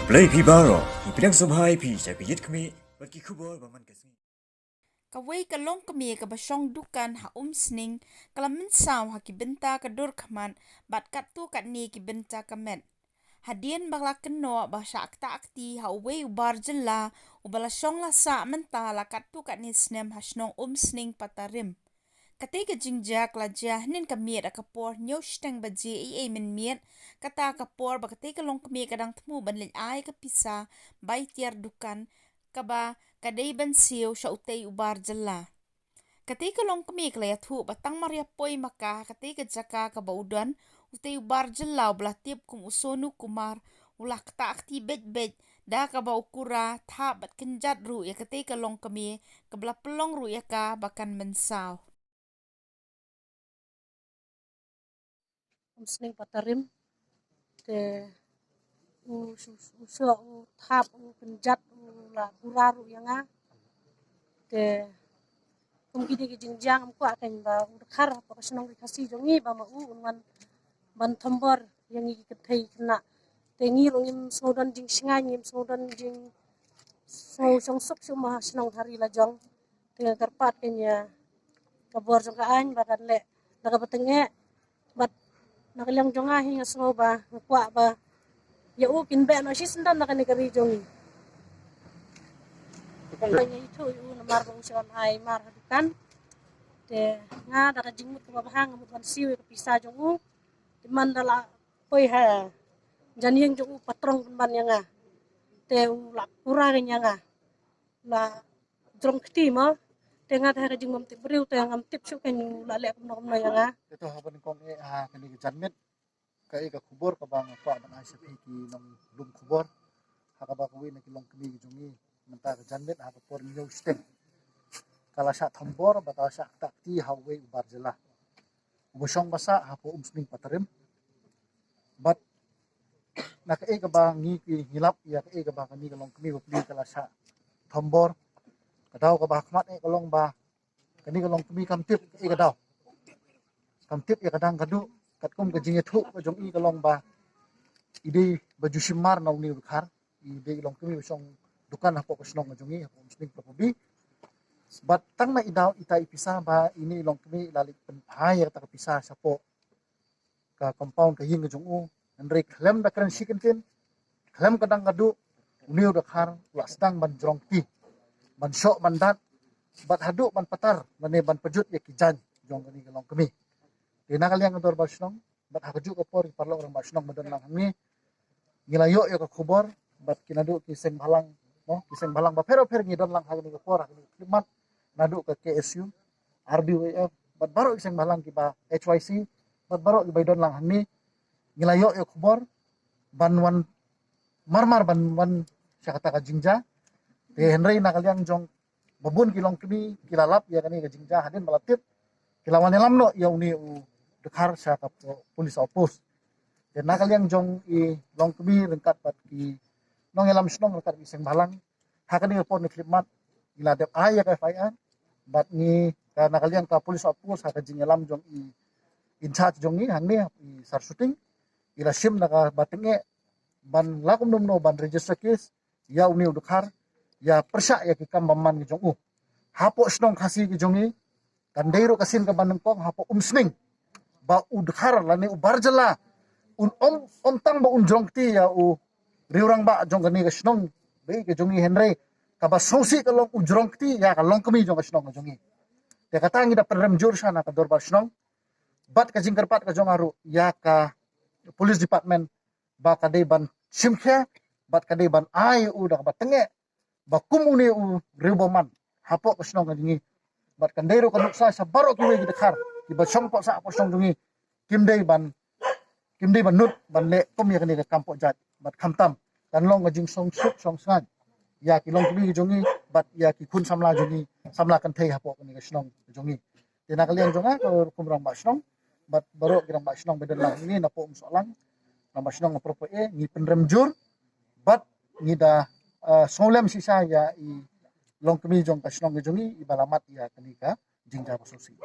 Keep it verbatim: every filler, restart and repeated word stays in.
Blei phi baroh, ngi pdiang sngewbha ïa phi sha ka Ïit Khmih bad ki khubor ba man ka sngi. Kawei ka longkmie kaba shong dukan ha Umsning ka la mynsaw ha ki bynta ka dur khmat bad katto katne ki bynta ka met. Hadien ba la kynnoh ba shah ktah kti ha uwei u bar jylla uba la shong la sah mynta la katto katne snem ha shnong Umsning Patarim. Katei ka jingjia ka la jia hynnin ka miet ha ka por hynñiew shiteng baje eiei mynmiet, kata ka por ba katei ka longkmie ka dang thmu ban leit ai ka pisa bai tiar dukan kaba ka dei ban siew sha utei u bar jylla. Katei ka longkmie ka la ïathuh ba tang mar ïa poi ma ka ha katei ka jaka kaba u don, utei u bar jylla uba la tip kum u Sonu Kumar u la ktah kti beit beit, da kaba u kura thap bad kynjat ruh ïa katei ka longkmie kaba la pynlong ruh ïa ka ba kan mynsaw. Umsning Patarim, te u, u, u shoh, u thap, u kynjat, u la kura ruh ïa nga. Te kum kine ki jingjia ngam kwah kein ba u dkhar hapoh ka shnong Ri Khasi jong ngi ba ma u un wan ban thombor ïa ngi ki kynthei khynnah. Te ngi ruh ngim sngewdon jingshngaiñ, ngim sngewdon jingsngewsuk shuh ma shnong ha ri lajong. Te nga kyrpad kein ïa ka bor jong ka aiñ ba kan leh da kaba tyngeh. Bad na ka liang jong nga hi nga sngew ba nga kwah ba ïa u kin beh noh shisyndon na kane ka ri jong ngi. Ba ngi ïathuh ïa u namar ba u shah wan ai mar ha dukan. Te nga da ka jingmut kaba bha nga mut ban siew ïa ka pisa jong u. Te man da la poi ha jan ïing jong u patrong pynban ïa nga. Te u la kura kein ïa nga. La jrong kti ma. Te nga te ha ka jingbym tip briew te ngam tip shuh kein u la leh kumno kumno ïa nga. Te to haba nyngkong eh ha kane ka janmiet, kaei ka khubor kaba nga kwah ban ai sha phi ki nonglum khubor. Ha kaba kawei na ki longkmie ki jong ngi mynta ka janmiet ha ka por hynñiew shiteng ka la shah thombor bad ka la shah ktah kti ha uwei u bar jylla uba shong ba sah hapoh Umsning Patarim. Bad na kaei kaba ngi ki ngi lap ïa kaei kaba kane ka longkmie bapli ka la shah thombor, ka daw kaba ha khmat eh ka long ba kane ka longkmie kam tip kaei ka daw, kam tip ïa ka dang ka duh. Katkum ka jingïathuh ka jong i ka long ba i dei ba ju shim mar na une u dkhar, i dei i longkmie ba shong dukan hapoh ka shnong ka jong i hapoh Umsning Patarim. Bad tang na i daw ita i pisa ba ine i longkmie i la leit pynphai ïa kata ka pisa shapoh ka compound ka ïing ka jong u. Hynrei khlem da kren shi kyntien, khlem ka dang ka duh, une u dkhar u la sdang ban jrong kti, ban shoh ban dat, bad haduh ban patar lane ban pajut ïa ki jaiñ jong kane ka longkmie. Te na ka liang ka dorbar shnong bad ha kajuh ka por ki paralok rangbah shnong ba don lang hangne, ngi la ïoh ïa ka khubor bad ki naduh ki seng bhalang, mo, ki seng bhalang bapher bapher ngi don lang ha kane ka por ha kane ka khlieh mat, naduh ka K S U, R B Y F bad baroh ki seng bhalang kiba H Y C bad baroh kiba don lang hangne. Ngi la ïoh ïa khubor ban wan mar mar ban wan sha kata ka jingjia. Te hynrei na ka liang jong ba bun ki longkmie ki la lap ïa kane ka jingjia hadien ba la tip, ki la wan ïalam noh ïa une u dkhar sha ka po-, police outpost. Te na ka liang jong i longkmie ryngkat bad ki nongïalam shnong ryngkat ki seng bhalang, ha kane ka por ne khlieh mat ngi la dep ai ïa ka F I R bad ngi ka na ka liang ka police outpost ha ka jingïalam jong i in charge jong ngi hangne i Sar Shooting, i la shim na kaba tyngeh ban la kumno kumno ban register case ïa une u dkhar, ïa pyrshah ïa ki kam bymman ki jong u. Hapoh shnong Khasi ki jong ngi kan dei ruh ka sien kaba nyngkong hapoh Umsning ba u dkhar lane u bar jylla un ym, ym tang ba un jrong kti ïa u riew rangbah jong kane ka shnong ba ïeit ka jong ngi, hynrei kaba sngewsih ka long u jrong kti ïa ka longkmie jong ka shnong ka jong ngi. Te kata ngi da pynrem jur sha na ka dorbar shnong bad ka jingkyrpad ka jong nga ruh ïa ka police department ba ka dei ban shim khia bad ka dei ban ai u da kaba tyngeh ba kum une u riew bymman hapoh ka shnong ka jong ngi. Bad kan dei ruh ka nuksa sha baroh kiwei ki dkhar kiba shong poh sah hapoh shnong jong ngi, kim dei ban, kim dei ban nud ban leh kum ïa kane ka kam poh jait. Bad khamtam kan long ka jingsngewsuk sngewsngaiñ ïa ki longkmie jong ngi bad ïa ki khun samla jong ngi, samla kynthei hapoh kane ka shnong jong ngi. Te na ka liang jong nga ka rukom rangbah shnong bad baroh ki rangbah shnong ba don lang hangne napoh Umsohlang, rangbah shnong na Propo A, ngi pynrem jur bad ngi da, eh, sngewlem shisha ïa i longkmie jong ka shnong ka jong ngi iba la mad ïa kane ka jingjia ba sngewsih.